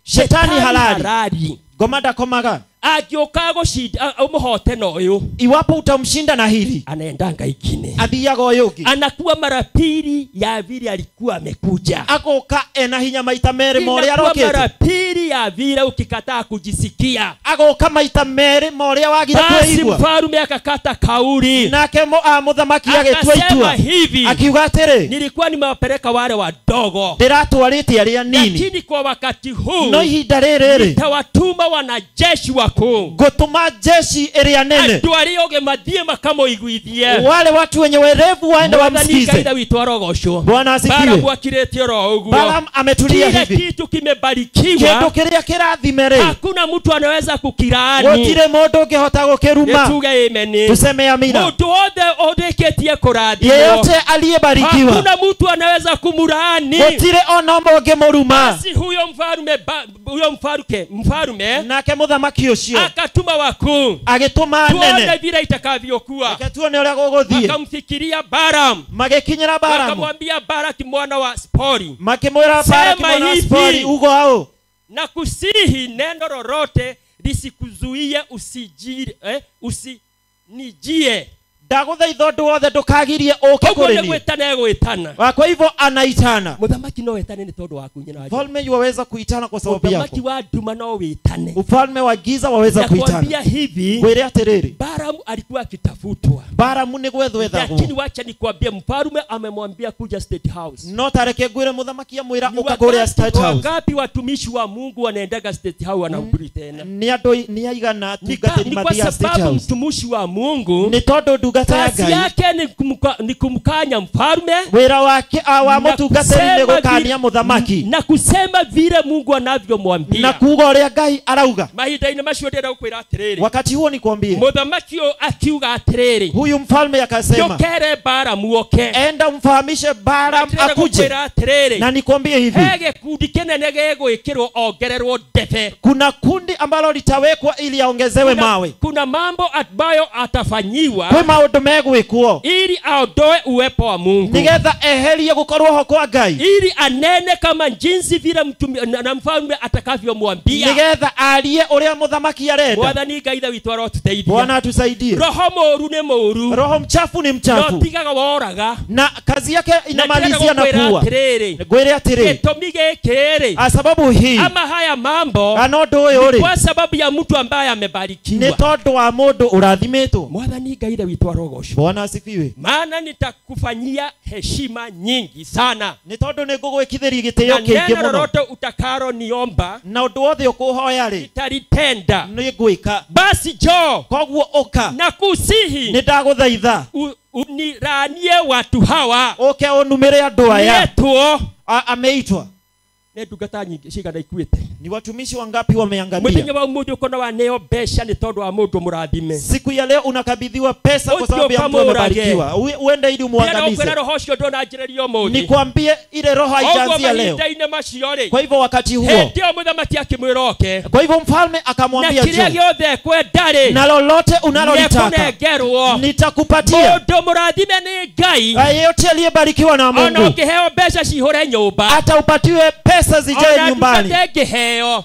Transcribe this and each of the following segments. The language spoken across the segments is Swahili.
Shetani halali. Ngoma ndakomaga. Angĩũka gũcinda ũmũhote na ũyũ. Iwapo utamshinda na hili, anaendanga ingine. Athiaga ũyũ ũngĩ. Anakuwa mara pili ya vile alikuwa amekuja. Agoka ena hinya maita merĩ ma ũrĩa Inakuwa arokĩte. mara pili ya vile ukikataa kujisikia. Agoka maita merĩ ma ũrĩa wagire Basi kwĩigua. mfalme akakata kauli. Nake mũthamaki agĩtua Akasema itua. hivi, Akiuga atĩrĩ, nilikuwa nimewapeleka wale wadogo, ndĩratwarĩte arĩa nini, lakini kwa wakati huu no ihinda rĩrĩ rĩ, nitawatuma wanajeshi wakuu, ngũtũma jeshi ĩrĩa nene, andũ arĩa ogĩ mathiĩ makamũiguithie. Wale watu wenye werevu waende Mwathani wamsikize. Ngai witũ arogocwo. Bwana asifiwe. Balamu akirĩte oro ũguo. Balaam ametulia Kile hivi. kitu kimebarikiwa, Kĩndũ kĩrĩa kĩrathime rĩ, hakuna mtu anaweza kukilaani. gũtirĩ mũndũ ũngĩhota gũkĩruma. Nĩtuge amen. Tuseme amina. Mũndũ wothe ũrĩkĩtie kũrathimwo, Yeyote aliyebarikiwa, hakuna mtu anaweza kumlaani. gũtirĩ ona ũmwe ũngĩmũruma. Basi huyo mfalme huyo mfalme Nake mũthamaki ũcio akatuma wakuu, agĩtũma tuone nene, vile itakavyokuwa. Reke tuone ũrĩa gũgũthiĩ. Wakamfikiria Balaam, Magĩkinyĩra Balamu, wakamwambia Balaki mwana wa Spori, makĩmwĩra Balaki Sema mwana wa hivi. Spori, ugo hau, na kusihi neno lolote lisikuzuie usijire, usinijie. Ndagũthaitha ũndũ wothe ndũkagirie ũke Koguo kũrĩ nĩ niĩ. gwĩtana egwĩtana. Kwa hivyo anaitana. Mũthamaki no wetane nĩ tondũ waku nyina wa Jehova. Mfalme yuwaweza kuitana kwa sababu yako. Mũthamaki wa nduma no wĩtane. Ufalme wa giza waweza kuitana. Nakwambia hivi, Ngwĩre atĩrĩrĩ, Balamu alikuwa akitafutwa, Balamu nĩ gwethwo ethagwo. lakini wacha nikwambie, mfalme amemwambia kuja State House. No tareke ngwĩre mũthamaki amwĩra Ni ũka kũrĩa State House. wangapi watumishi wa Mungu wanaendaga State House wanahubiri tena? Nĩ andũ nĩ aigana atungatĩri Ni kwa mathiaga State sababu House? mtumishi wa Mungu Nĩ tondũ ndungata ya kazi Ngai yake ni kumkanya mfalme wĩra wake wa na mũtungatĩri nĩ kusema gũkania mũthamaki na kusema vile Mungu anavyomwambia. na kuuga ũrĩa Ngai arauga. Mahinda-inĩ macio ndĩrenda gũkwĩra atĩrĩrĩ, Wakati huo nikwambie, mũthamaki ũyũ akiuga atĩrĩrĩ, huyu mfalme akasema, njũkere Balamu oke. enda umfahamishe Balaam Ndĩrenda akuje. gũkwĩra atĩrĩrĩ, Na nikwambie hivi, he gĩkundi kĩnene gĩgwĩkĩrwo ongererwo ndebe. kuna kundi ambalo litawekwa ili aongezewe mawe. Kuna mambo ambayo atafanyiwa Kwĩ maũndũ megwĩkwo ili aondoe uwepo wa Mungu, nĩgetha eherie gũkorwo ho kwa Ngai, ili anene kama jinsi vile na mfalme atakavyomwambia. nĩgetha arie ũrĩa mũthamaki arenda. Mwathani Ngai ithe witũ arotũteithia. Bwana atusaidie. Roho mũũru nĩ mũũru, Roho mchafu ni no mchafu, tigaga woraga. na kazi yake Na ndĩrenda inamalizia na gũkwĩra kuua. atĩrĩrĩ, Ngwĩre atĩrĩ, gĩtũmi gĩkĩ rĩ, sababu hii ama haya mambo kana ũndũ ũyũ rĩ, kwa sababu ya mtu ambaye nĩ amebarikiwa. tondũ wa mũndũ ũrathimĩtwo. Mwathani Ngai ithe witũ arogocwo. Bwana asifiwe. Maana nitakufanyia heshima nyingi sana, Nĩ tondũ nĩ ngũgwĩkithĩria gĩtĩo na kĩingĩ neno mũno, lolote utakalo niomba na ũndũ wothe ũkũhoya rĩ, nitalitenda. nĩ ngwĩka. Basi njoo Koguo ũka, na kusihi nĩ ndagũthaitha uniranie watu hawa ũke ũnumĩre andũ aya. nietwo. Ameitwa. Nĩ ndungata nyingĩ cigana ikuĩte. Ni watumishi wangapi wameangamia? Mũthenya wa ũmũthĩ ũkona waneo mbeca nĩ tondũ wa mũndũ mũrathime. Siku ya leo unakabidhiwa pesa kwa sababu ya mtu Ũthiĩ amebarikiwa. Uende ili Ndĩrenda umuangamize. gũkwĩra roho ũcio ndũnanjĩrĩria ũmũthĩ. Nikwambie ile roho Ũguo haijaanzia leo. mahinda-inĩ macio rĩ, Kwa hivyo wakati huo, hĩndĩ ĩyo mũthamaki akĩmwĩra oke, kwa hivyo mfalme na akamwambia kĩrĩa njoo, gĩothe ekwenda rĩ, na lolote unalolitaka nĩekũnengerwo. nitakupatia. Mũndũ mũrathime nĩ Ngai, Yeyote aliyebarikiwa na ona Mungu, ũngĩheo mbeca cihũre nyũmba, hata upatiwe pesa zijae ona nyumbani, ndungata ĩngĩheo,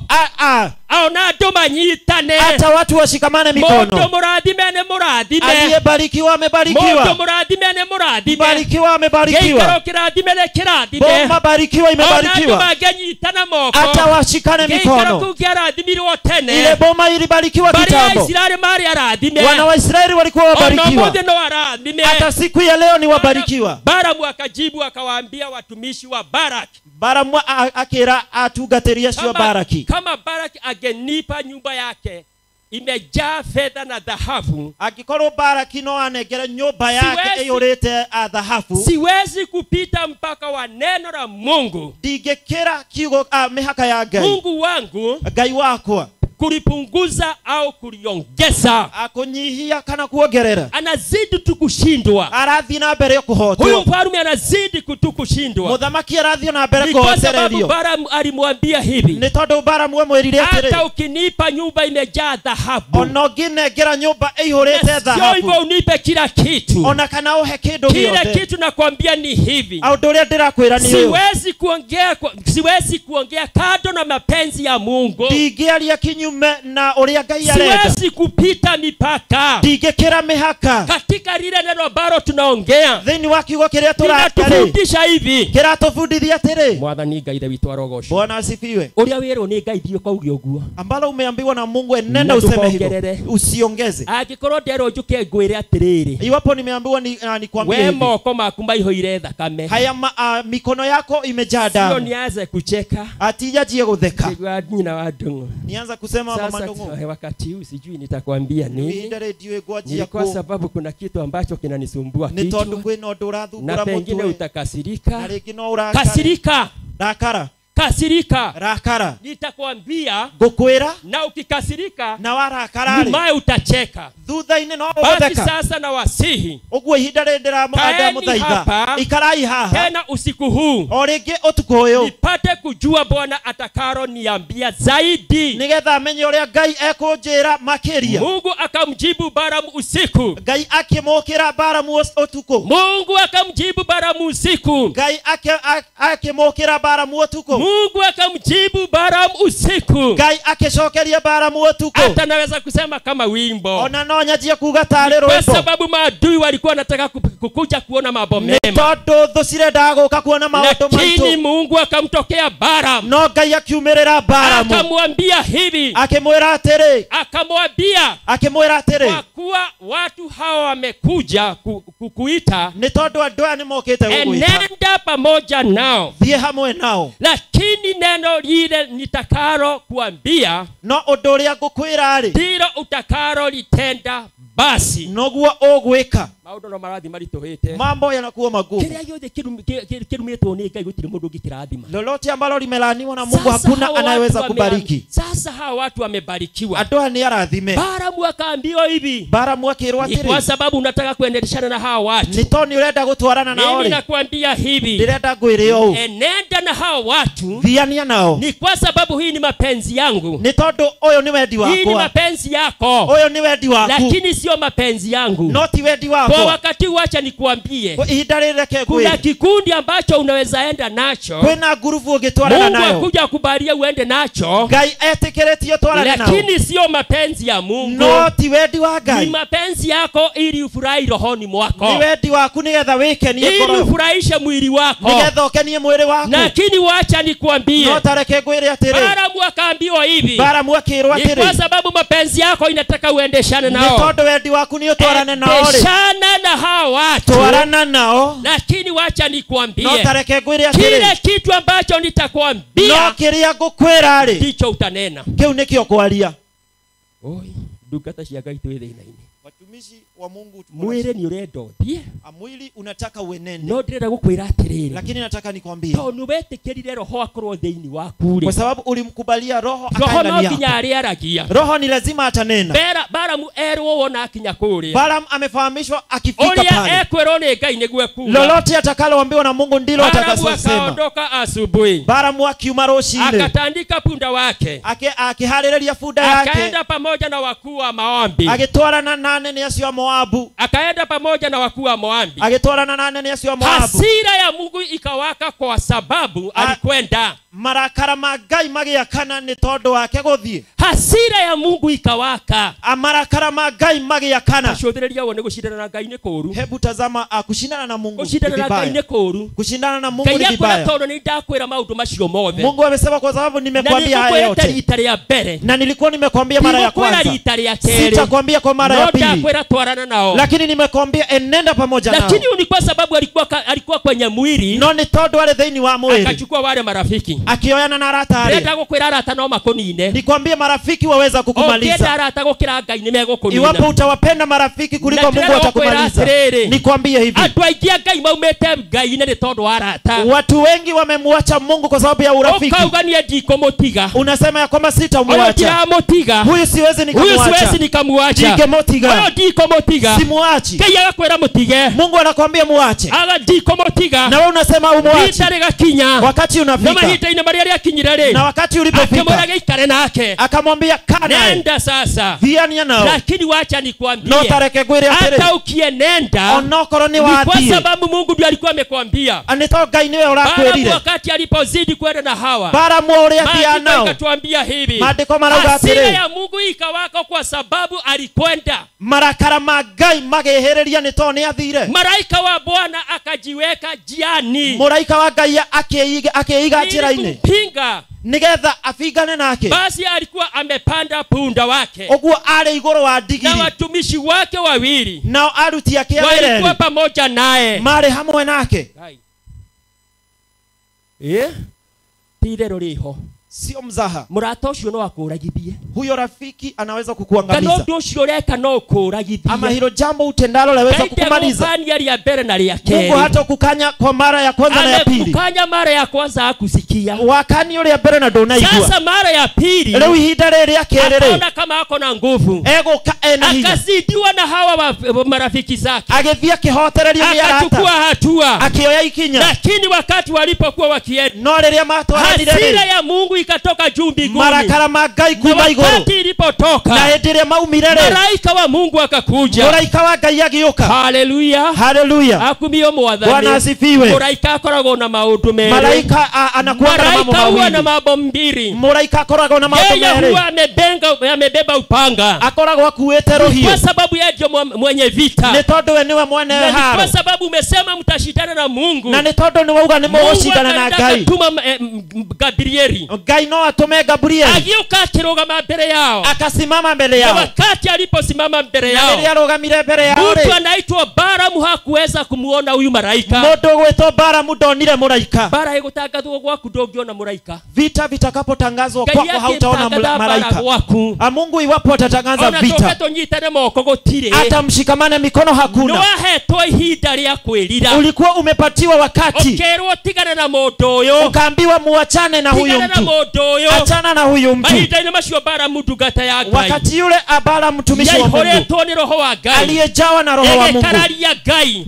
ona andũ manyitane, hata watu washikamane mũndũ mikono. mũrathime nĩ mũrathime. Aliyebarikiwa Mũndũ amebarikiwa, mũrathime nĩ mũrathime. barikiwa Gĩikaro amebarikiwa, kĩrathime nĩ kĩrathime. boma barikiwa Ona andũ imebarikiwa, mangĩnyitana moko, hata washikane gĩikaro mikono. kĩu kĩarathimirwo tene. Ile boma ilibarikiwa Mbarĩ ya kitambo. Isiraeli marĩ arathime, Wana wa Israeli walikuwa ona wabarikiwa, ũmũthĩ no arathime. hata siku ya leo ni wabarikiwa. Balamu akajibu akawaambia watumishi wa Baraki, Balamu akĩra atungatĩri acio a Baraki, kama Baraki angenipa nyumba yake imejaa fedha na dhahabu, angĩkorwo Baraki no anengere nyũmba yake ĩiyũrĩte dhahabu, siwezi kupita mpaka wa neno la Mungu. ndingĩkĩra kiugo mĩhaka ya Ngai. Mungu wangu Ngai wakwa Kulipunguza au kuliongeza. Akunyihia kana kuongerera. Anazidi tu kushindwa. Arathi na mbere kuhotwo. Huyu mfalme anazidi tu kushindwa. Muthamaki arathi na mbere kuhotererio. Kwa sababu Balaam alimwambia hivi. Ni tondu Balaam amwirire atiri. Hata ukinipa nyumba imejaa dhahabu. Ona ũngĩnengera nyumba ĩihũrĩte dhahabu. Sio hivyo unipe kila kitu. Ona kana uhe kindu gĩothe. Kila kitu nakwambia ni hivi. Ũndũ ũrĩa ndĩrakwĩra ni ũyũ. Siwezi kuongea kando na mapenzi ya Mungu. Ndingĩaria kinyume na ũrĩa Ngai arenda. Siwezi kupita mipaka. Ndingĩkĩra mĩhaka. Katika lile neno ambalo tunaongea. Thĩinĩ wa kiugo kĩrĩa tũraria. Kinatufundisha hivi. Kĩratũbundithia atĩrĩ. Mwathani Ngai Ithe witũ arogocwo. Bwana asifiwe. Ũrĩa wĩrwo nĩ Ngai thiĩ ũkauge ũguo. Ambalo umeambiwa na Mungu enenda useme hivyo. Usiongeze. Angĩkorwo nderwo njuke ngwĩre atĩrĩrĩ. Iwapo nimeambiwa nikwambie hivi. We moko maku maihũire thakame. Haya mikono yako imejaa damu. Sio nianze kucheka. Ati njie gutheka. Nyina wa Ndung'u. Nianza kusema mama Ndung'u. Sasa wakati huu sijui nitakwambia nini. Ni kwa sababu kuna kitu ambacho kinanisumbua kichwa. Ni tondu kwina undu urathumbura Na pengine utakasirika. Na ringi no urakare. Kasirika. Rakara. Kasirika. Rakara. Nitakwambia. Ngukwira. Na ukikasirika. Na warakara. Nyumaye utacheka. Thutha-inĩ no Basi sasa na wasihi. Ũguo ihinda rĩrĩ ndĩramũthaitha. Ikarai haha. Tena usiku huu. O rĩngĩ ũtukũ ũyũ. Nipate kujua Bwana atakalo niambia zaidi. Nigetha menye ũrĩa Ngai ekũnjĩra makĩria. Mungu akamjibu Balaam usiku. Ngai akĩmũkĩra Balaam ũtukũ. Mungu akamjibu Balaam usiku. Ngai akĩmũkĩra Balaam ũtukũ. Mungu akamjibu Balaam usiku. Ngai akĩcokeria Balaam ũtukũ. Hata naweza kusema kama wimbo. Ona no nyanjie kuuga tarĩ rwĩmbo. Kwa sababu maadui walikuwa wanataka kukuja kuona mambo mema. Tondu thũ cirendaga gũka kuona maũndũ maitũ. Lakini Mungu akamtokea Balaam. No Ngai akiumĩrĩra Balaam. Akamwambia hivi. Akĩmwĩra atĩrĩ. Akamwambia. Akĩmwĩra atĩrĩ. Kwa kuwa watu hawa wamekuja kukuita. Nĩ tondu andũ aya nĩmokĩte gũgwĩta. Enenda pamoja nao. Thiĩ hamwe nao. Lakini neno lile nitakalo kuambia. No ũndũ ũrĩa ngũkwĩra rĩ. Ndilo utakalo litenda basi. Noguo ũgwĩka. Maũndũ no marathi maritũhĩte. Mambo yanakuwa magumu. Kĩrĩa gĩothe kĩrumĩtwo nĩ Ngai gũtirĩ mũndũ ũngĩkĩrathima. Lolote ambalo limelaaniwa na Mungu hakuna anayeweza kubariki. Sasa hawa watu wamebarikiwa. Andũ aya nĩ arathime. Balaam akaambiwa hivi. Balaam akĩrwo atĩrĩ. Kwa sababu unataka kuendeleshana na hawa watu. Nĩ tondũ ũrenda gũtwarana nao rĩ. Mimi nakwambia hivi. Ndĩrenda ngwĩre ũũ. Enenda na hawa watu. Thiania nao. Ni kwa sababu hii ni mapenzi yangu. Nĩ tondũ ũyũ nĩ wendi wakwa. Hii ni mapenzi yako. Ũyũ nĩ wendi waku. Lakini sio mapenzi yangu. No ti wendi wakwa. Kwa wakati wacha nikuambie. Kuna kikundi ambacho unaweza enda nacho. Kwina ngurubu ũngĩtwarana nayo. Mungu akuja akubalia uende nacho. Ngai etĩkĩrĩtie ũtwarane nao. Lakini sio mapenzi ya Mungu. No ti wendi wa Ngai. Ni mapenzi yako ili ufurahi rohoni mwako. Ni wendi waku nigetha wĩkenie ngoro. Ili ufurahishe mwili wako. Nigetha ũkenie mwĩrĩ waku. Lakini wacha nikuambie. No tareke ngwĩre atĩrĩ. Balaam akaambiwa hivi. Balaam akĩrwo atĩrĩ. Ni kwa sababu mapenzi yako inataka uendeshane nao. Ni tondũ wendi waku nĩ ũtwarane nao rĩ. Endeshana na hawa watu. Twarana nao. Lakini wacha nikuambie. No tareke ngwĩre atĩrĩ. Kile kitu ambacho nitakwambia. No kĩrĩa ngũkwĩra rĩ. Ndicho utanena. Kĩu nĩkĩo kwaria. Oi, ndungata cia Ngai twĩ thĩna-inĩ. Watumishi wa Mungu mwĩrĩ nĩ ũrenda ũthiĩ. Mwili unataka uenende. No ndĩrenda gũkwĩra atĩrĩrĩ. Lakini nataka nikwambie. Tondũ wetĩkĩrire roho akorwo thĩinĩ waku rĩ. Kwa sababu ulimkubalia roho akae ndani yako. Roho no nginya arĩaragia. Roho ni lazima atanena. Balaam erwo wona akinya kũrĩa. Balaam amefahamishwa akifika pale. Ũrĩa ekwĩrwo nĩ Ngai nĩguo ekuuga. Lolote atakaloambiwa na Mungu ndilo atakasema. Balaam akaondoka asubuhi. Balaam akiuma rũcinĩ. Akatandika punda wake. Akiharĩrĩria bunda yake. Akaenda pamoja na wakuu wa maombi. Agĩtwarana na anene acio a Moabu. Akaenda pamoja na wakuu wa Moabi. Agĩtwarana na anene acio a Moabu. Hasira ya Mungu ikawaka kwa sababu alikwenda. Marakara ma Ngai magĩakana nĩ tondũ wake gũthiĩ. Hasira ya Mungu ikawaka. Marakara ma Ngai magĩakana. Cũthĩrĩria wone gũcindana na Ngai nĩ kũũru. Hebu tazama, kushindana na Mungu. Kushindana na Ngai nĩ kũũru. Kushindana na Mungu ni Ngai vibaya. akwĩra tondũ nĩ ndakwĩra maũndũ macio mothe. Mungu amesema kwa sababu nimekwambia haya yote. Na nilikuwa nimekwambia mara ya kwanza. Sitakwambia kwa mara ya pili. Ndakwira twarana nao. Lakini nimekwambia enenda pamoja nao. Lakini ni kwa sababu alikuwa kwenye mwili. No ni tondu ari thiini wa mwili. Akachukua wale marafiki. Akioyana na arata ari. Ndenda gukwira arata no makunine. Nikwambie marafiki waweza kukumaliza. Ukienda arata gukira Ngai ni megukunina. Iwapo utawapenda marafiki kuliko Mungu atakumaliza. Nikwambie hivi. Andu aingi a Ngai maumite Ngai ni tondu wa arata. Watu wengi wamemwacha Mungu kwa sababu ya urafiki. Ukauga nie ndikumutiga. Unasema ya kwamba sitamwacha. Huyu siwezi nikamwacha. Huyu siwezi nikamwacha. Ndikemutiga. Huyu ndikumutiga. Simuachi. Ngai agakwira mutige. Mungu anakuambia muache. Aga ndikumutiga. Na wewe unasema umuache. Ihinda rigakinya. Wakati unafika. Na mahinda-inĩ marĩa rĩakinyire rĩ. Na wakati ulipofika. Akĩmwĩra gĩikare nake. Akamwambia kaa naye. Nenda sasa. Thiania nao. Lakini wacha nikwambie. No tareke ngwĩre atĩrĩ. Hata ukienenda. Onokorwo nĩ Ni kwa wathiĩ. sababu Mungu ndiye alikuwa amekwambia. Nĩ tondũ Ngai nĩwe ũrakwĩrire. Balamu wakati alipozidi kwenda na hawa. Balamu ũrĩa athiaga nao. Akatuambia hivi. Maandĩko marauga Hasira atĩrĩ. ya Mungu ikawaka kwa sababu alikwenda. Marakara ma Ngai magĩhĩrĩria nĩ tondũ nĩ athire. Malaika wa Bwana akajiweka njiani. Mũraika wa Ngai akĩiga njĩra-inĩ. Kumpinga. Nigetha afigane nake. Basi alikuwa amepanda punda wake. Ũguo arĩ igũrũ wa ndigiri. Na watumishi wake wawili. Nao aruti ake a wĩra walikuwa pamoja naye. Marĩ hamwe nake. Ti itherũ rĩho. Sio mzaha. Mũrata ũcio no akũragithie. Huyo rafiki anaweza kukuangamiza. Kana ũndũ ũcio ũreka no ũkũragithie. Ama hilo jambo utendalo laweza kukumaliza. Ngai rĩa mbere na rĩa kerĩ. Mungu hata kukanya kwa mara ya kwanza na ya pili. Amekukanya mara ya kwanza hakusikia. Wakani ũrĩa mbere na ndunaigua. Sasa mara ya pili. Rĩu ihinda rĩrĩ rĩa kerĩ rĩ. Akaona kama ako na nguvu. Egũka ena hinya. Akazidiwa na hawa marafiki zake. Agĩthiĩ akĩhotererio nĩ arata. Akachukua hatua. Akĩoya ikinya. Lakini wakati walipokuwa wakienda. No rĩrĩa matwaranire rĩ. Hasira ya Mungu ikatoka juu mbinguni. Marakara ma Ngai kuma igũrũ. Wakati ilipotoka. Na hĩndĩ ĩrĩa maumire rĩ. Malaika wa Mungu akakuja. Mũraika wa Ngai agĩũka. Haleluya. Haleluya. Akumio mwathani. Bwana asifiwe. Mũraika akoragwo na maũndũ merĩ. Malaika anakuwa na mambo Malaika huwa mawili. na mambo mbili. Mũraika akoragwo na maũndũ Yeye merĩ. huwa amebeba upanga. Akoragwo akuĩte rũhiũ. Kwa sababu yeye ndio mwenye vita. Nĩ tondũ we nĩwe mwene Na ni haro. kwa sababu umesema mtashindana na Mungu. Na nĩ tondũ nĩ wauga nĩ mũgũcindana na Ngai. Akatuma Gabrieli. Ngai no atume Gabrieli. Agĩũka akĩrũgama mbere yao. Akasimama mbele yao. Na wakati aliposimama mbele yao. Na rĩrĩa arũgamire mbere yao Mtu rĩ. anaitwa Balamu hakuweza kumuona huyu malaika. Mũndũ ũgwĩtwo Balamu ndonire mũraika. Bara ĩgũtangathwo gwaku ndũngĩona mũraika. Vita vitakapotangazwa Ngai kwako hautaona akĩtangatha bara malaika. gwaku. Mungu iwapo atatangaza Ona vita. tũke tũnyitane moko gũtirĩ. Hata mshikamane mikono hakuna. Nĩwahetwo ihinda rĩa kwĩrira. Ulikuwa umepatiwa wakati. Ũkerwo tigana na mũndũ ũyũ. Ukaambiwa muachane na huyu Tigana na mtu. mũndũ ũyũ. Achana na huyu mtu. Mahinda-inĩ macio Balamu ndungata ya Ngai. Wakati yule Balamu mtumishi wa Mungu. Yaihũrĩtwo nĩ roho wa Ngai. Aliyejawa na roho wa Mungu. Agĩkararia Ngai.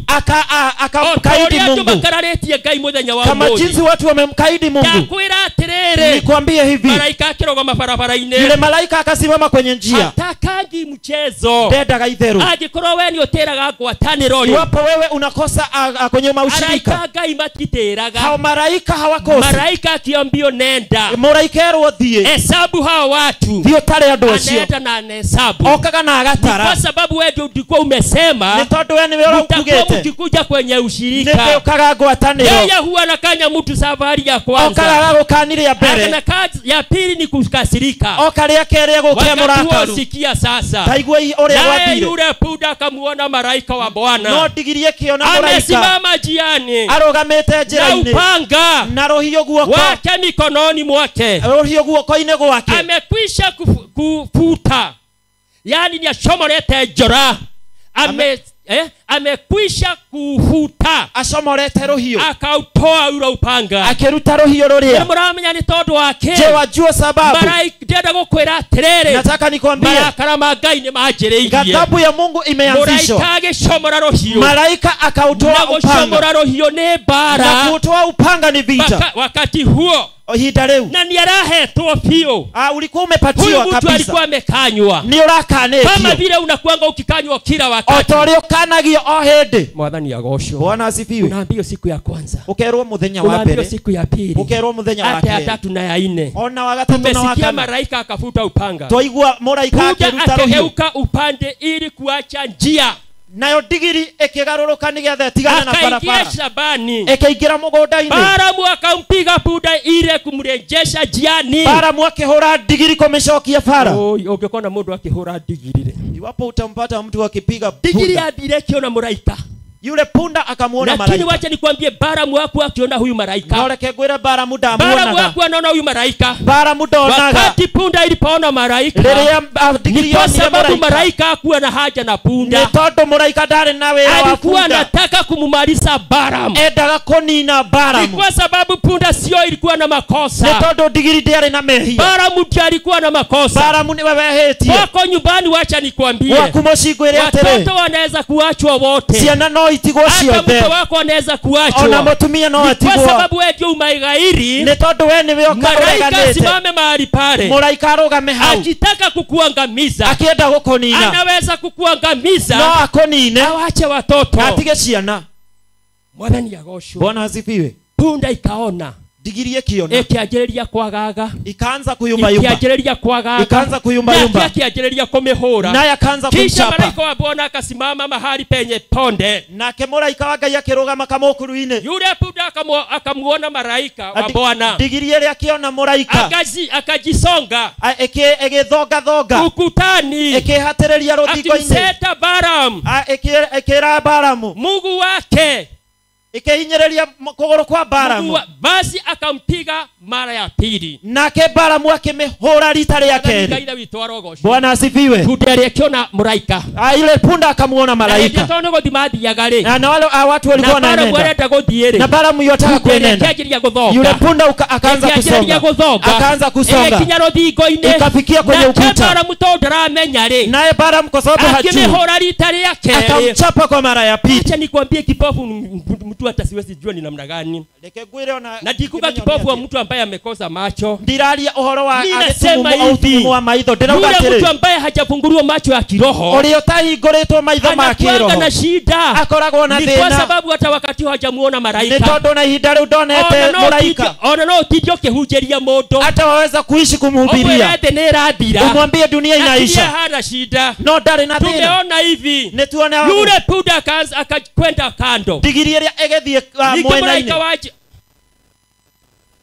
Akamkaidi O ta ũrĩa andũ Mungu. makararĩtie Ngai mũthenya wa Kama ũmũthĩ. jinsi watu wamemkaidi Mungu. Ndakwĩra atĩrĩrĩ. Nikwambie hivi. Malaika akĩrũgama barabara-inĩ. Yule malaika akasimama kwenye njia. Hatakangi mchezo. Ndendaga itheru. Angĩkorwo we nĩ ũtĩraga ngwatanĩro rĩ. Iwapo wewe unakosa kwenye maushirika. Araika Ngai matitĩraga. Hao malaika hawakosi. Malaika akiambio nenda. Mũraika erwo thiĩ. Hesabu hao watu. Thiĩ ũtare andũ acio. Anaenda na anahesabu. Okaga na agatara. Kwa sababu wewe ndio ulikuwa umesema. Nĩ tondũ we nĩwe Mtakuwa ũraugĩte. mkikuja kwenye ushirika. Nĩkĩo ũkaga ngwatanĩro. Yeye huwa anakanya mtu safari ya kwanza. Okaga agagũkanĩria mbere. Akana kazi ya pili ni kukasirika. Oka rĩa kerĩ egũkia Wakati huo mũrakaru. sikia sasa. Ta igua ũrĩa Naye gwathire. yule punda akamuona malaika wa Bwana. No ndigiri ĩkĩona mũraika. Amesimama njiani. Arũgamĩte Na njĩra-inĩ. upanga. Na rũhiũ guoko. Wake mikononi mwake. Rũhiũ guoko-inĩ gwake. Amekwisha kufuta. Yaani ni achomorete njora. Amekwisha kufuta. Acomorete rũhiũ. Akautoa ule upanga. Akĩruta rũhiũ rũrĩa. Nĩ mũramenya nĩ tondũ wake. Je, wajua sababu? Malaika ndĩrenda gũkwĩra atĩrĩrĩ. Nataka nikwambie. Marakara ma Ngai nĩ manjĩrĩirie. Ghadhabu ya Mungu imeanzishwa. Mũraika agĩcomora rũhiũ. Malaika akautoa Na upanga. gũcomora rũhiũ nĩ mbara. Na kutoa upanga ni vita. Wakati huo ihinda rĩu. Na nĩarahetwo biũ. Ulikuwa umepatiwa Huyu mtu kabisa. alikuwa amekanywa. Nĩ ũrakanĩtio. Kama vile unakuanga ukikanywa kila wakati. O ta ũrĩa ũkanagio o hĩndĩ. Mwathani agocwo. Bwana asifiwe. Unaambiwa siku ya kwanza. Ũkerwo mũthenya wa Unaambiwa mbere. siku ya pili. Ũkerwo mũthenya wa Hata ya kerĩ. tatu na ya nne. Ona wa gatatũ na wa Tumesikia kana. malaika akafuta upanga. Twaigua mũraika Punda akĩruta rũhiũ. akageuka upande ili kuacha njia. Nayo ndigiri ĩkĩgarũrũka nĩgetha ĩtigane na barabara. Akaingia shambani. Ĩkĩingĩra mũgũnda-inĩ. Balamu akampiga punda ile kumrejesha njiani. Balamu akĩhũra ndigiri kũmĩcokia bara. Ũngĩkona mũndũ akĩhũra ndigiri rĩ, iwapo utampata mtu akipiga ndigiri yathire ĩkĩona mũraika. Yule punda akamuona malaika. Lakini wacha nikwambie, Balamu hakuwa akiona huyu malaika. No reke ngwire Balamu ndamuonaga. Balamu hakuwa anaona huyu malaika. Balamu ndonaga. Wakati punda ilipoona malaika, ni kwa sababu malaika hakuwa na haja na punda. Ni tondu malaika ndari na wira wa punda. Alikuwa anataka kumumaliza Balamu. Endaga kunina Balamu. Ni kwa sababu punda sio ilikuwa na makosa. Ni tondu ndigiri ndiari na mehia. Balamu ndiye alikuwa na makosa. Balamu niwe wehetie. Wako nyumbani, wacha nikwambie. Gwaku mucii ngwire atĩrĩ. Watoto wanaweza kuachwa wote. Ciana no itigwo ciothe. Hata mke wako anaweza kuachwa. Ona mutumia no atigwo. Kwa sababu wewe ndio umeigairi. Ni tondu wewe niwe ũkareganĩte. Malaika asimame mahali pale. Malaika arũgame hau. Akitaka kukuangamiza. Akienda gũkũnina. Anaweza kukuangamiza. No akũnine. Awache watoto. Atige ciana. Mwathani agocwo. Bwana asifiwe. Punda ikaona. Ndigiri ĩkĩona. Ĩkĩanjĩrĩria kwagaga. Ikaanza kuyumba yumba. Ĩkĩanjĩrĩria kwagaga. Ikaanza kuyumba yumba. Ĩkĩanjĩrĩria kũmĩhũra. Naye akaanza Kisha kumchapa. malaika wa Bwana akasimama mahali penye ponde. Nake malaika wa Ngai akĩrũgama kamũkuru-inĩ. Yule punda akamuona malaika wa Bwana. Ndigiri ĩrĩa akĩona mũraika. Akajisonga. Ĩgĩthonga thonga. Ukutani. Ĩkĩhatĩrĩria rũthingo-inĩ. Akimseta Balamu. Ĩkĩra Balamu. Mungu wake. Ĩkĩhinyĩrĩria kũgũrũ kwa Balamu. Basi akampiga mara ya pili. Nake Balamu akĩmĩhũra rita rĩa kerĩ. Bwana asifiwe. Punda ĩrĩa ĩkĩona mũraika. Ile punda akamuona malaika. Na tondũ gũthiĩ mathiaga rĩ. Na wale watu walikuwa wanaenda. Na Balamu yotaka kuenenda. Yule punda akaanza kusonga. Akaanza kusonga. Ĩgĩkinya rũthingo-inĩ. Ikafikia kwenye ukuta. Nake Balamu tondũ ndaramenya rĩ. Naye Balamu kwa sababu hajui. Akimĩhũra rita rĩa kerĩ. Akamchapa kwa mara ya pili. Acha nikwambie, kipofu mtu hata siwezi jua ni namna gani. Reke ngwire ona. Na ndikuga kipofu wa mtu ambaye amekosa macho. Ndiraria ũhoro wa Ninasema hivi, wa maitho. Ndĩrauga yule atĩrĩ, mtu ambaye hajafunguliwa macho ya kiroho, ũrĩa ũtahingũrĩtwo maitho ma anakuanga kĩroho, na shida. akoragwo na Ni kwa thĩna. sababu hata wakati hajamuona malaika. Nĩ tondũ na ihinda rĩu ndonete mũraika. Ona no ũtinde ũkĩhunjĩria mũndũ. Hata waweza kuishi kumhubiria. Ũmwĩre thĩ nĩ ĩrathira. Umwambie dunia inaisha. Lakini hana shida. No ndarĩ na thĩna. Tumeona hivi. Nĩ tuona yule punda akakwenda kando. Ndigiri ĩrĩa ĩgĩthiĩ mwena-inĩ.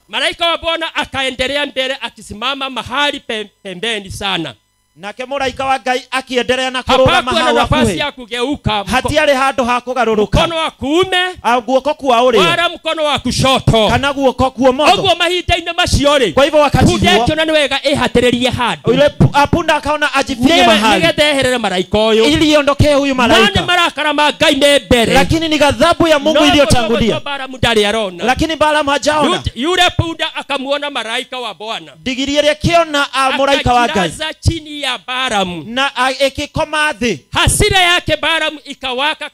Malaika wa Bwana akaendelea mbele akisimama mahali pembeni sana. Nake mũraika wa Ngai akiendelea na kũrũgama Hapakuwa na hau nafasi hakuhĩ. ya kugeuka. Hatiarĩ handũ ha kũgarũrũka. Mkono wa kuume, guoko kwa ũrĩo, wala mkono wa kushoto. Kana guoko kwa ũmotho. Ũguo mahinda-inĩ macio rĩ, Kwa hivyo wakati punda huo, ĩkĩona nĩ wega ĩhatĩrĩrie handũ. Yule punda akaona ajifinye mahali. Nĩgetha eherere malaika ũyũ. Ili iondokee huyu malaika. No nĩ marakara ma Ngai me mbere. Lakini ni ghadhabu ya Mungu No, iliyotangulia. Balamu ndarĩ arona. Lakini Balamu hajaona. Yule punda akamuona malaika wa Bwana. Ndigiri ĩrĩa ĩkĩona mũraika wa Ngai. Akajilaza chini ya Balamu. Na ĩkĩkoma thĩ. Hasira yake Balamu ikawaka,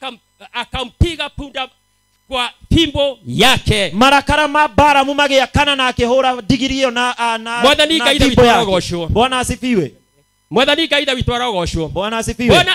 akampiga punda kwa fimbo yake. Marakara ma Balamu magĩakana na akĩhũra ndigiri ĩyo na Mwathani na Ngai fimbo witũ yake. arogocwo. Bwana asifiwe. Mwathani Ngai witũ arogocwo. Bwana asifiwe.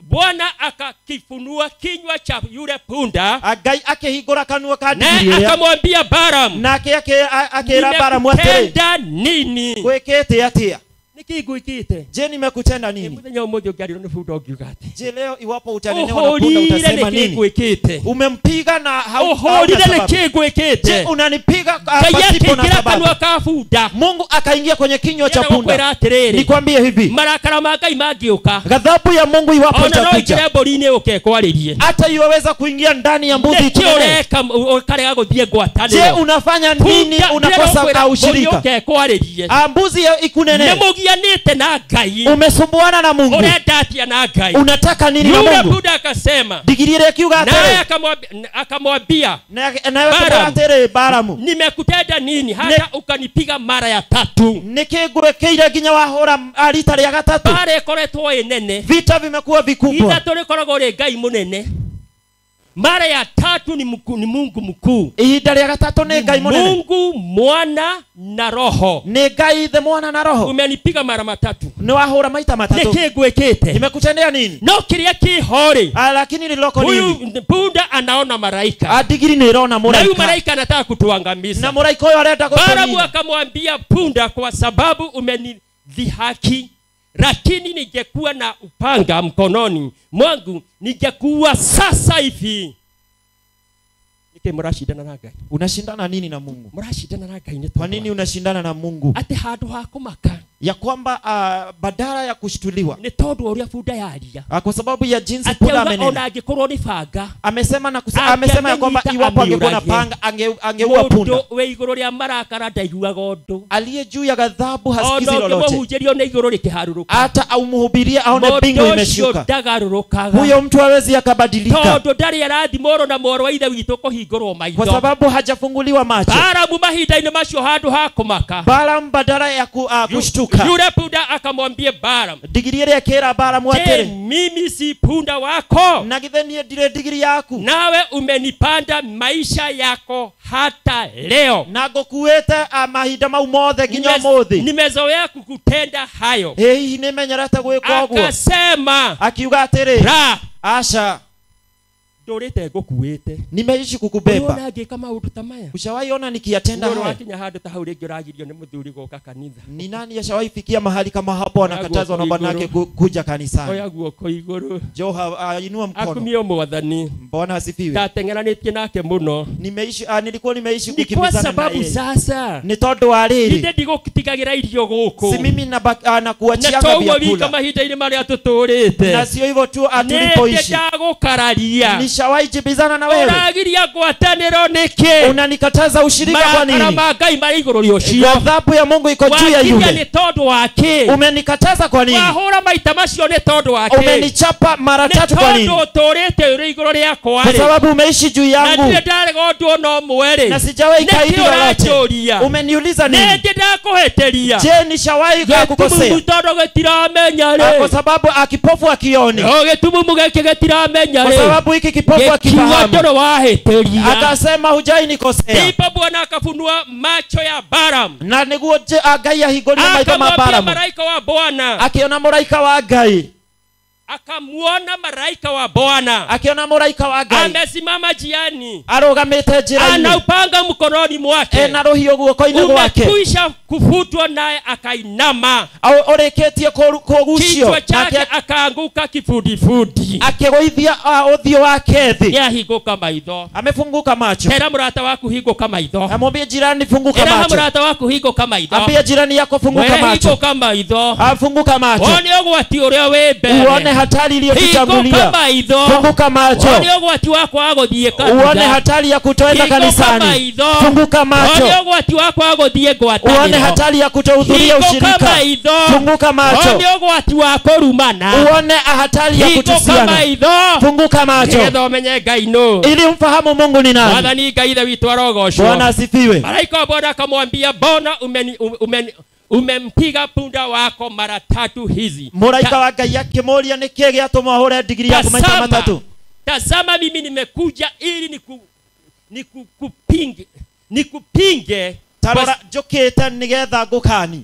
Bwana akakifunua kinywa cha yule punda. Ngai akĩhingũra kanua ka Naye ndigiri ĩrĩa. akamwambia Balamu. Nake akĩra Balamu atĩrĩ, Nimekutenda nini? Gwĩkĩte atĩa? Nĩkĩ ngwĩkĩte? Je, nimekutenda nini? Mũthenya ũmũthĩ ũngĩarĩrwo nĩ bunda ũngiuga atĩ. Je, leo iwapo utanenewa na punda Ũhũrire utasema nĩkĩ nini? ngwĩkĩte? Umempiga na hauna Ũhũrire sababu. nĩkĩ ngwĩkĩte? Je, unanipiga Ngai pasipo na akĩingĩra sababu? kanua ka bunda. Mungu akaingia kwenye kinywa cha Ndĩrenda punda. gũkwĩra atĩrĩrĩ, Nikwambie hivi, marakara ma Ngai mangĩũka, ghadhabu ya Mungu iwapo ona no itakuja, ĩingĩre mbũri-inĩ ũke ĩkwarĩrie. hata iwaweza kuingia ndani ya mbuzi Nĩkĩ ikunene. ũreka ũkarega gũthiĩ ngwatanĩro? Je, unafanya nini Punda, unakosa ndĩrenda gũkwĩra mbũri ushirika? ũke ĩkwarĩrie. Mbuzi ikunene. Nĩmũgianĩte na Ngai. Umesumbuana na Mungu. Ũrenda atĩa na Ngai? Unataka nini na Yule Mungu? punda akasema. Ndigiri ĩrĩa ĩkiuga Naye atĩrĩ. akamwambia, Naye akĩmwĩra atĩrĩ, Balamu, nimekutenda nini hata ukanipiga mara ya tatu? Nĩkĩ ngwĩkĩire nginya wahũra rita rĩa gatatũ? Mbara ĩkoretwo ĩ nene. Vita vimekuwa vikubwa. Ithatũ rĩkoragwo rĩ Ngai mũnene. Mara ya tatu ni Mungu mkuu. Ihinda rĩa gatatũ nĩ Ngai mũnene. Mungu Mwana na Roho. Nĩ Ngai Ithe Mwana na Roho. Umenipiga mara matatu. Nĩ wahũra maita matatũ. Nĩkĩ ngwĩkĩte? Nimekutendea nini? No kĩrĩa kĩho rĩ. Lakini liloko nini? Huyu punda anaona malaika. Ndigiri nĩ ĩrona Na huyu mũraika. malaika anataka kutuangamiza. Na mũraika ũyũ arenda gũtũnina. Balamu akamwambia punda, kwa sababu umenidhihaki, Lakini ningekuwa na upanga mkononi mwangu ningekuwa sasa hivi. Nike murashindana na Ngai. Unashindana nini na Mungu? Murashindana na Ngai ni kwa nini unashindana na Mungu? Ati handu ha kumaka. Ya kwamba badala ya kushtuliwa ni tondu uria bunda yaria. Kwa sababu ya jinsi punda amenena. Ona ni banga. Amesema na amesema ya kwamba iwapo angekuwa na panga angeua punda. Mundu we iguru ria marakara ndaiguaga undu. Aliye juu ya ghadhabu hasikizi lolote. Ona na iguru rikiharuruka. Hata aumhubirie aone mbingu imeshuka. Huyo mtu hawezi akabadilika. Tondu ndari arathimwo na moro wa ithe witu kuhingurwo maitho. Kwa sababu hajafunguliwa macho. Balamu mahinda-inĩ macio handu ha kumaka. Balamu badala ya kushtuka. Yule punda akamwambia Balamu, ndigiri ĩrĩa ĩkĩra Balamu atĩrĩ, mimi si punda wako, na githĩ niĩ ndirĩ ndigiri yaku, nawe umenipanda maisha yako hata leo, na ngũkuĩte mahinda mau mothe nginya ũmũthĩ, nimezoea kukutenda hayo. Hihi nĩmenyerete gwĩka ũguo. Akasema, akiuga atĩrĩ, la, asha, ndũrĩte ngũkuĩte, nimeishi kukubeba. Unaona ngĩka maũndũ ta maya? Ushawahi ona nikiyatenda haya? Wakinya handu ta hau rĩngĩ ũragirio nĩ mũthuri gũka kanitha. Ni nani ashawahi fikia mahali kama hapo anakatazwa na bwanake kuja kanisani? Oya guoko igũrũ. Joha, inua mkono. Akumio mwathani. Bwana asifiwe. Ndateng'eranĩtie nake mũno. Nimeishi nilikuwa nimeishi kukimbizana na naye. Kwa sababu sasa ni tondu wa rĩrĩ. Nĩ ndigũtigagĩra irio gũkũ. Si mimi na nakuachianga vyakula. Na toguo wika mahinda-inĩ marĩa tũtũrĩte. Na sio hivyo tu tulipoishi. Nĩ ndagũkararia. Nishawahi jibizana na wewe. Uragiria ngwatanĩro nĩkĩ? Unanikataza ushirika kwa nini? Marakara ma Ngai marĩ igũrũ rĩa ũcio. Ghadhabu ya Mungu iko juu ya yule. Ni tondu wa kĩ? Umenikataza kwa nini? Wahũra maita macio nĩ tondu wa kĩ? Umenichapa mara tatu kwa nini? Nĩ tondu ũtũrĩte ũrĩ igũrũ rĩakwa. Kwa sababu umeishi juu yangu. Na ndirĩ ndarega ũndũ ona ũmwe rĩ. Na sijawahi kaidi lolote. Umeniuliza nini? Nĩ ndĩ ndakũhĩtĩria? Je, nishawahi kukukosea? Gĩtumumu tondu gĩtiramenya rĩ. Kwa sababu akipofu akioni. Gĩtumumu gĩkĩ gĩtiramenya rĩ. Kwa sababu hiki kipofu akifahamu. Akasema hujai nikosea. Ndipo Bwana akafunua macho ya Balaam. Na niguo Ngai ahingũrire maitho ma Balaam. Malaika wa Bwana. Akiona mũraika wa Ngai. Akamuona malaika wa Bwana. Akiona mũraika wa Ngai. Amesimama njiani. Arũgamĩte njĩra-inĩ. Ana upanga mkononi mwake. Ena rũhiũ guoko-inĩ gwake. Umekwisha kufutwa naye akainama. Ũrĩkĩtie kũgucio. Kichwa chake akaanguka kifudifudi. Akĩgũithia ũthiũ wake thĩ. Nĩahingũka maitho. Amefunguka macho. Tera mũrata waku hingũka maitho. Amwambie jirani funguka macho. Tera mũrata waku hingũka maitho. Ambie jirani yako funguka macho. Hingũka maitho. Afunguka macho. Uone ũgwati ũrĩa wĩ mbere. Uone hatari iliyokutangulia. Funguka macho. Uone ũgwati wa kwaga gũthiĩ kanitha. Uone hatari ya kutoenda kanisani. Funguka macho. Uone ũgwati wa kwaga gũthiĩ ngwatanĩro. Uone hatari ya kutohudhuria ushirika. Funguka macho. Uone ũgwati wa kũrumana. Uone hatari ya kutusiana. Funguka macho. Nĩgetha ũmenye Ngai nũ. Ili umfahamu Mungu ni nani. Mwathani Ngai ithe witũ arogocwo. Bwana asifiwe. Malaika wa Bwana akamwambia, mbona umempiga punda wako mara tatu hizi? Mũraika wa Ngai akĩmũũria nĩkĩ gĩatũma ũhũre ndigiri yaku maita matatũ. Tazama mimi nimekuja ili nikupinge. Tarora njũkĩte nĩgetha ngũkani.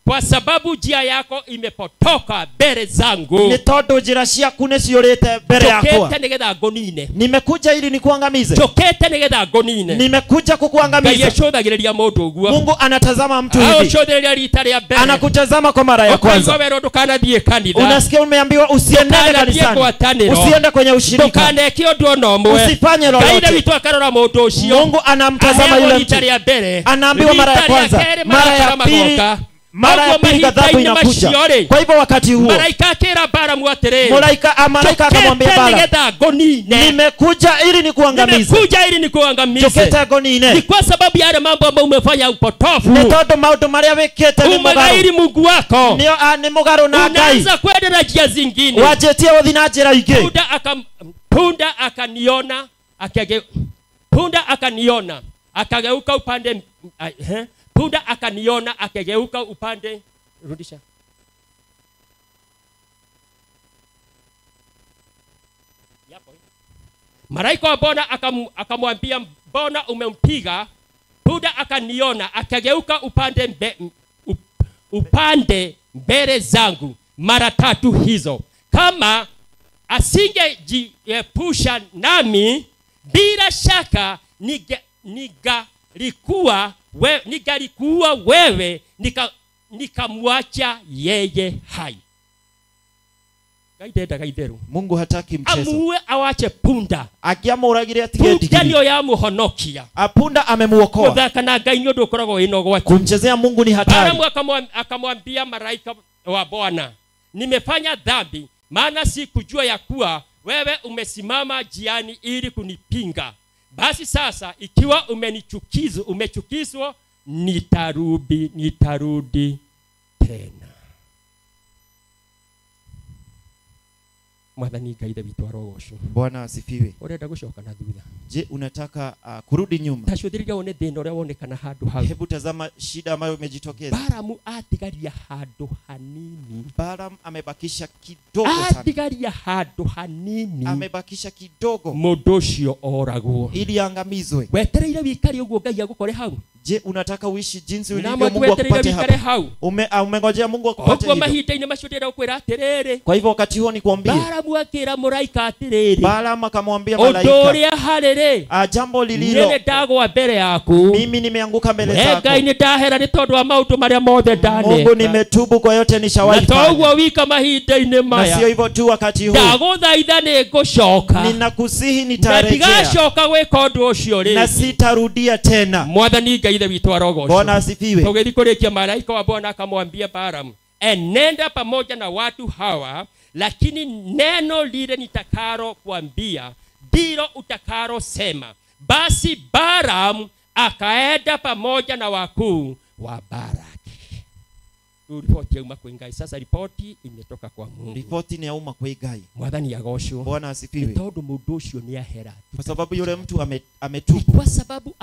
Kwa sababu njia yako imepotoka mbele zangu. Ni tondu njira ciaku nĩciũrĩte mbere yakwa. Njũkĩte nĩgetha ngũnine. Nimekuja ili nikuangamize. Njũkĩte nĩgetha ngũnine. Nimekuja kukuangamiza. Ngai acũthagĩrĩria mũndũ ũguo. Mungu anatazama mtu hivi. Acũthĩrĩria rita rĩa mbere. Anakutazama kwa mara ya kwanza. Ũkaigua werwo ndũkanathiĩ kanitha. Unasikia umeambiwa usiende kanisani. Usiende kwenye ushirika. Ndũkaneke ũndũ ona ũmwe. Usifanye lolote. Ngai witũ akarora mũndũ ũcio. Mungu anamtazama yule mtu. Anaambiwa mara ya kwanza, mara ya pili, mara ya pili ghadhabu inakuja. Kwa hivyo wakati huo malaika akĩra Balamu atĩrĩ, malaika akamwambia Balamu, nimekuja ili nikuangamize. Nimekuja ili nikuangamize. Njũkĩte ngũnine. Ni kwa sababu ya yale mambo ambayo umefanya upotofu. Nĩ tondũ maũndũ marĩa wĩkĩte nĩ mũgarũ. Umegairi Mungu wako. Nĩ mũgarũ na Ngai. Unaanza kwenda na njia zingine. Wanjĩtie gũthiĩ na njĩra ingĩ. Punda akaniona, punda akaniona, akageuka upande. Punda akaniona akageuka upande. Rudisha. Malaika wa Bwana akamwambia, mbona umempiga? Punda akaniona akageuka upande mbele zangu mara tatu hizo. Kama asingejiepusha nami, bila shaka ningalikuwa wewe, nikamwacha yeye hai. Ngai ndendaga itheru. Mungu hataki mchezo. Amuue awache punda. Akiamũragire atige ndigiri. Punda nĩyo yamuhonokia. Punda amemuokoa. Gũthaka na Ngai nĩ ũndũ ũkoragwo wĩna ũgwati. Kumchezea Mungu ni hatari. Balamu akamwambia malaika wa Bwana, nimefanya dhambi, maana sikujua ya kuwa wewe umesimama njiani ili kunipinga. Basi sasa ikiwa umechukizwa, nitarudi tena. Mwathani Ngai witũ arogocwo. Bwana asifiwe. Urenda gucoka na thutha? Je, unataka kurudi nyuma? Tacũthĩrĩria wone thĩna ũrĩa wonekana handũ hau. Hebu tazama shida ambayo imejitokeza. Balamu atigaria handũ hanini. Balamu amebakisha kidogo sana. Atigaria handũ hanini. Amebakisha kidogo. Mũndũ ũcio oragwo. Ili angamizwe. Wetereire wikare ũguo Ngai agũkore hau. Je, unataka uishi jinsi ulivyo Mungu akupate hapo? Umengojea Mungu akupate hivyo. Mahinda-inĩ macio ndĩrenda gũkwĩra atĩrĩrĩ. Kwa hivyo wakati huo nikwambie. Balamu akĩra mũraika atĩrĩrĩ. Balamu akamwambia malaika. Ũndũ ũrĩa harĩ rĩ. Jambo lililo. Nĩ ndagwa mbere yaku. Mimi nimeanguka mbele zako. Ngai nĩ ndahera nĩ tondũ wa maũndũ marĩa mothe ndaneka. Mungu nimetubu kwa yote nishawahi Na fanya. to ũguo wika mahinda-inĩ maya. Na sio hivyo tu wakati huu. Ndagũthaitha nĩ ngũcoka. Ninakusihi nitarejea. Na ndigacoka gwĩka ũndũ ũcio rĩngĩ. Na sitarudia tena. Mwathani Ngai witũ arogocwo. Bwana asifiwe. Tũgĩthiĩ kũrĩkia, malaika wa Bwana akamwambia Balamu, enenda pamoja na watu hawa, lakini neno lile nitakalo kuambia ndilo utakalo sema. Basi Balamu akaenda pamoja na wakuu wa Baraki. Ripoti yauma kwĩ Ngai. Sasa ripoti imetoka kwa Mungu. Ripoti ni yauma kwĩ Ngai. Mwathani agocwo. Bwana asifiwe. Tondũ mũndũ ũcio nĩ ahera. Kwa sababu yule mtu ametubu. Kwa sababu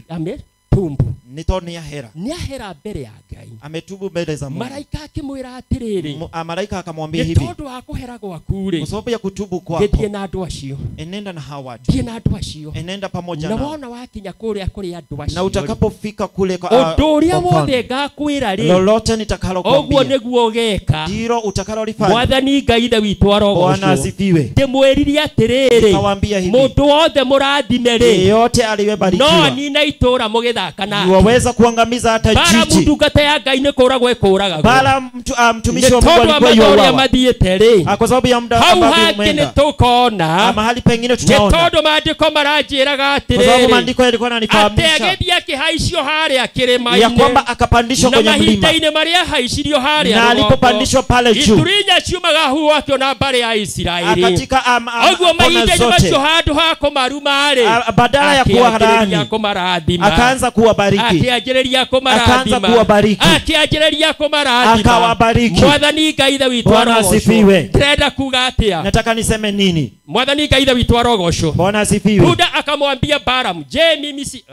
ametumbu. Nĩ tondũ nĩ ahera. Nĩ ahera mbere ya Ngai. Ametubu mbele za Mungu. Malaika akĩmwĩra atĩrĩrĩ. Malaika akamwambia hivi. Nĩ tondũ wa kũhera gwaku rĩ. Kwa sababu ya kutubu kwako. Gĩthiĩ na andũ acio. Enenda na hawa watu. Thiĩ na andũ acio. Enenda pamoja nao. Na wona wakinya kũrĩa kũrĩ andũ acio. Na utakapofika kule kwa ũndũ ũrĩa wothe ngakwĩra rĩ. Lolote nitakalokuambia. Ũguo nĩguo ũgeka. Ndilo utakalolifanya. Mwathani Ngai ithe witũ arogocwo. Bwana asifiwe. Ndĩmwĩrire atĩrĩrĩ. Nikawaambia hivi. Mũndũ wothe mũrathime rĩ. Yeyote aliyebarikiwa. No anina itũũra mũgĩthaka nake. Waweza kuangamiza hata jiji. Balamu ndungata ya Ngai nĩ kũũragwo ĩkũũragagwo. Balamu mtumishi wa Mungu alikuwa yuauawa. Kwa sababu ya muda hau ambao hangĩ umeenda. nĩ tũkona. Mahali pengine Nĩ tutaona. tondũ maandĩko maranjĩraga Kwa sababu atĩrĩrĩ. maandiko yalikuwa yananifahamisha Atĩ agĩthiĩ akĩhaicio harĩa kĩrĩma-inĩ. ya kwamba akapandishwa Na kwenye mlima. mahinda-inĩ marĩa ahaicirio harĩa Na rũgongo. alipopandishwa pale juu. Ituri inya ciumaga hau akĩona mbarĩ ya Isiraeli. Katika Ũguo kona mahinda-inĩ zote. macio handũ ha kũmaruma-rĩ. Badala ya kuwa Akĩanjĩrĩria laani, kũmarathima. akaanza kuwabariki. Akĩanjĩrĩria kũmarathima. Akaanza kuwabariki. Akĩanjĩrĩria kũmarathima. Akawabariki. Mwathani Ngai ithe witũ Bwana arogocwo. asifiwe. Ndĩrenda kuga atĩa? Nataka niseme nini? Mwathani Ngai ithe witũ arogocwo. Bwana asifiwe. Punda akamwambia Balamu, je, mimi si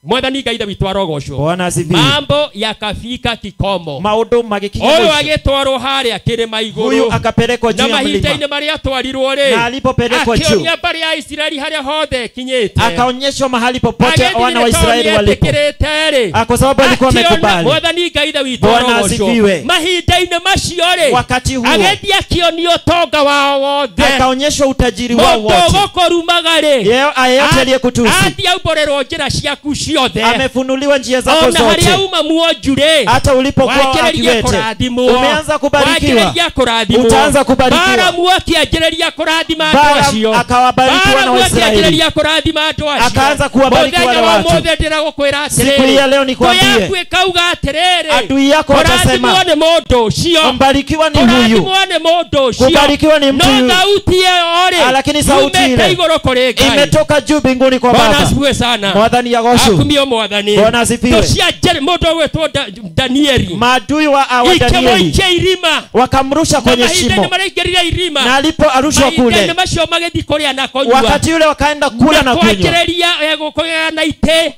Mwathani Ngai ithe witũ arogocwo. Bwana asifiwe. Mambo yakafika kikomo. Maũndũ magĩkinya Ũyũ mwisho. agĩtwarwo harĩa kĩrĩma igũrũ. Huyu akapelekwa Na juu ya mlima. mahinda-inĩ marĩa atwarirwo rĩ, Na alipopelekwa juu, akĩonia mbarĩ ya Isiraeli harĩa hothe ĩkinyĩte. akaonyeshwa mahali popote Agĩthiĩ wana wa nĩ tondũ Israeli walipo. nĩetĩkĩrĩte rĩ. Kwa sababu alikuwa Akĩona amekubali. Mwathani Ngai ithe witũ Bwana arogocwo. asifiwe. Mahinda-inĩ macio rĩ, Wakati huo agĩthiĩ akĩonio ũtonga wao wothe. akaonyeshwa utajiri wao Mũndũ wote. ũgũkũrumaga rĩ, Yeyote aliyekutusi athiĩ aumbũrĩrwo njĩra ciaku ciothe. amefunuliwa njia zako Ona harĩa zote. uma muonju rĩ, Hata ulipokuwa wanjĩrĩria akiwete kũrathimwo. umeanza kubarikiwa. Wanjĩrĩria kũrathimwo. Utaanza kubarikiwa. Balamu akĩanjĩrĩria kũrathima andũ Balamu acio. akawabariki wana Balamu wa Israeli. akĩanjĩrĩria kũrathima andũ acio. Akaanza kuwabariki Mũthenya wale wa watu. ũmũthĩ ndĩragũkwĩra Siku hii ya atĩrĩrĩ, leo nikwambie, thũ yaku ĩkauga atĩrĩrĩ, adui yako kũrathimwo watasema nĩ mũndũ ũcio. mbarikiwa ni huyu, Kũrathimwo nĩ mũndũ ũcio. kubarikiwa ni mtu No huyu. thauti ĩyo rĩ, Lakini sauti yumĩte ile igũrũ kũrĩ Ngai. imetoka juu mbinguni kwa Bwana Baba. asifiwe sana. Mwathani agocwo. Akumio Mwathani. Bwana asifiwe. Thũ cia mũndũ ũgwĩtwo Danieli Maadui wa Danieli ikĩmũikia irima. wakamrusha Na kwenye mahinda-inĩ shimo, marĩa aingĩrire irima, na alipoarushwa mahinda-inĩ kule, macio magĩthiĩ kũrĩa na kũnyua. wakati yule wakaenda kula na kunywa, kwanjĩrĩria kũgayana itĩ.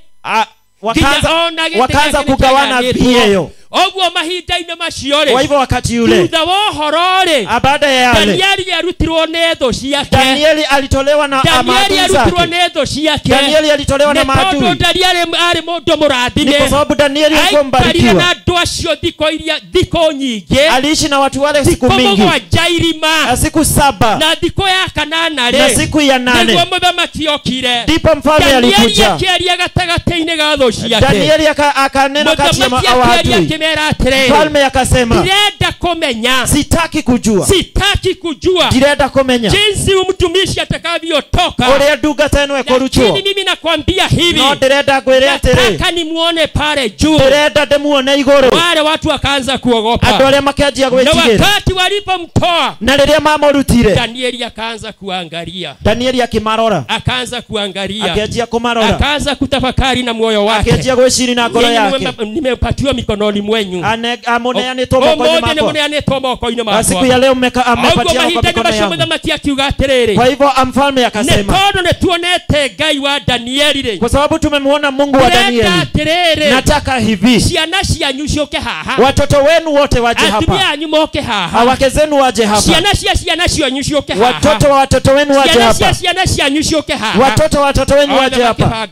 Wakaanza kugawana vyeo. Ũguo mahinda-inĩ macio rĩ, Kwa hivyo wakati yule, thutha wa ũhoro rĩ, baada ya yale, Danieli arutirwo nĩ thũ ciake. Danieli alitolewa na Danieli maadui arutirwo zake. nĩ thũ ciake. Danieli alitolewa na Nĩ tondũ maadui. Danieli arĩ mũndũ mũrathime. Ni kwa sababu Danieli alikuwa Aikarire mbarikiwa. na andũ acio thikũ iria thikũ nyingĩ. Aliishi na watu wale siku Thikũ mingi, mũgwanja irima. siku 7 Na thikũ ya kanana na rĩ, siku ya nĩguo 8 mũthamaki okire. ndipo mfalme Danieli alikuja. akĩaria gatagatĩ-inĩ ga thũ ciake. Danieli akanena kati ya Mũthamaki akĩaria maadui. akĩmera atĩrĩrĩ, Mfalme akasema, ndĩrenda kumenya. Sitaki kujua. Sitaki kujua. Ndirenda kumenya. Jinsi mtumishi atakavyotoka. Uria ndungata ĩno ĩkũrutwo. Lakini mimi nakwambia hivi. No ndirenda ngwĩre atĩrĩ. Nataka nimuone pale juu. Ndirenda ndimuone igũrũ. Wale watu wakaanza kuogopa. Andũ arĩa makĩanjia gwĩtigĩra. Na wakati walipomtoa. Na rĩrĩa mamũrutire. Danieli akaanza kuangalia. Danieli akimarora. Akaanza kuangalia. Akĩanjia kũmarora. Akaanza kutafakari na moyo wake. Akĩanjia gwĩciria na ngoro yake. Nimepatiwa mikononi mwenyu. Amuneanĩtwo moko-inĩ makwa. Muneanĩtwo moko-inĩ makwa. Siku ya leo amepatia kwa mikono yangu. Kwa hivyo mfalme akasema, nĩ tondũ nĩtuonete Ngai wa Danieli rĩ. Kwa sababu tumemuona Mungu wa Danieli. Nataka hivi. Ciana cianyu ciũke haha. Watoto wenu wote waje hapa. Atumia anyu moke haha. Wake zenu waje hapa. Ciana cia ciana cianyu ciũke haha. Watoto wa watoto wenu waje hapa. Ciana cia ciana cianyu ciũke haha. Watoto wa watoto wenu waje hapa.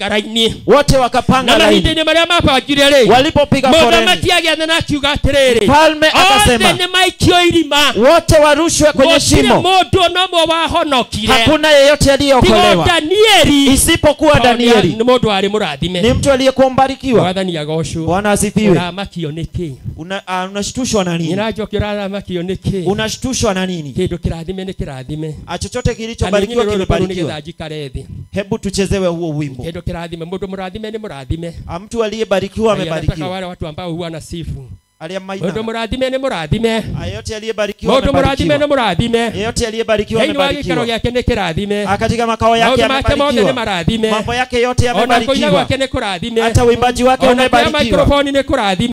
Wote wakapanga laini. Na mahinda-inĩ marĩa mabangire rĩ. Walipopiga foleni. Mũthamaki agĩathana akiuga atĩrĩrĩ. Mfalme akasema, othe nĩmaikio irima. Wote warushwe kwenye shimo. Mũndũ ona ũmwe wahonokire. Hakuna yeyote aliyeokolewa. Danieli. Isipokuwa Danieli. Ni mũndũ warĩ mũrathime. Ni mtu aliyekuwa mbarikiwa. Mwathani agocwo. Bwana asifiwe. Ũramakio nĩkĩ? Unashtushwa na nini? Nĩranjokia ũramakio nĩkĩ? Unashtushwa na nini? Kĩndũ kĩrathime nĩ kĩrathime. Chochote kilichobarikiwa kimebarikiwa. Nĩgetha njikare thĩ. Hebu tuchezewe huo wimbo. Kĩndũ kĩrathime, mũndũ mũrathime nĩ mũrathime. Mtu aliyebarikiwa amebarikiwa. Nataka wale watu ambao huwa na sifu. Arĩa maina. Mũndũ mũrathime nĩ mũrathime. Yeyote aliyebarikiwa Mũndũ mũrathime nĩ mũrathime. Yeyote aliyebarikiwa amebarikiwa. Thĩinĩ wa gĩikaro gĩake nĩ kĩrathime. Katika makao yake amebarikiwa. Maũndũ make mothe nĩ marathime. Mambo yake yote Ona kũina yamebarikiwa. gwake nĩ kũrathime. Hata uimbaji wake Ona kuoya umebarikiwa. microphone nĩ kũrathime.